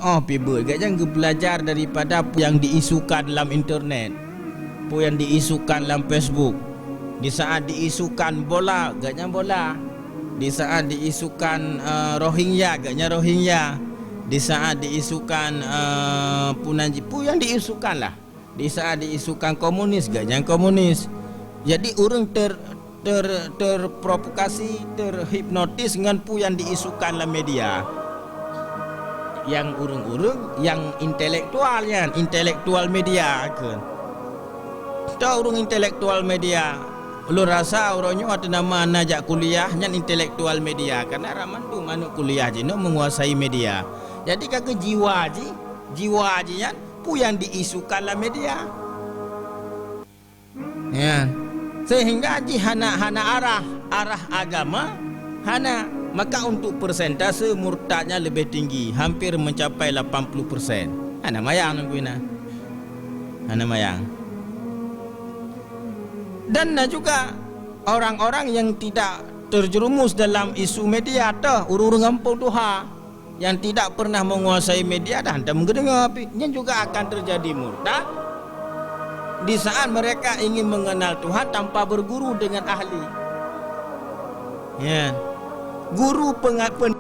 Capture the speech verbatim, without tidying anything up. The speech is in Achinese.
Oh, pibeuet, gobnyan geubeulajar daripada peue nyang diisukan lam internet, peue nyang diisukan lam Facebook. Di saat diisukan bola, gobnyan bola. Di saat diisukan, eh, Rohingya, gobnyan Rohingya. Di saat diisukan, eh, peue nan ji-, peue nyang diisukan lah. Di saat diisukan komunis, gobnyan komunis. Jadi, ureuëng ter-, ter-, terprovokasi, terhipnotis ngon peue nyang diisukan lam media. Nyang ureuëng-ureuëng nyang intelektual nyan, intelektual media kheun. Toh ureuëng intelektual media. Ulôn rasa uroe nyoe ateueh nama na jak kuliah nyan intelektual media, karena ramandum aneuëk kuliah jinoe menguasai media. Jadi, ka keuh jiwa jih, jiwa jih nyan peue nyang diisukan lam media. Ya. Sehingga jih hana, hana arah, arah agama hana. Maka untuk persentase murtadnya lebih tinggi, hampir mencapai lapan puluh persen. Hana mayang nunggu ina. Hana mayang. Dan na juga orang-orang yang tidak terjerumus dalam isu media toh, ureuëng-ureuëng gampông tuha. Nyang tidak pernah menguasai media dah hantom geudeungoe pih. Nyan juga akan terjadi murtad di saat mereka ingin mengenal Tuhan tanpa berguru dengan ahli. Ya. Guru penga-, pen-,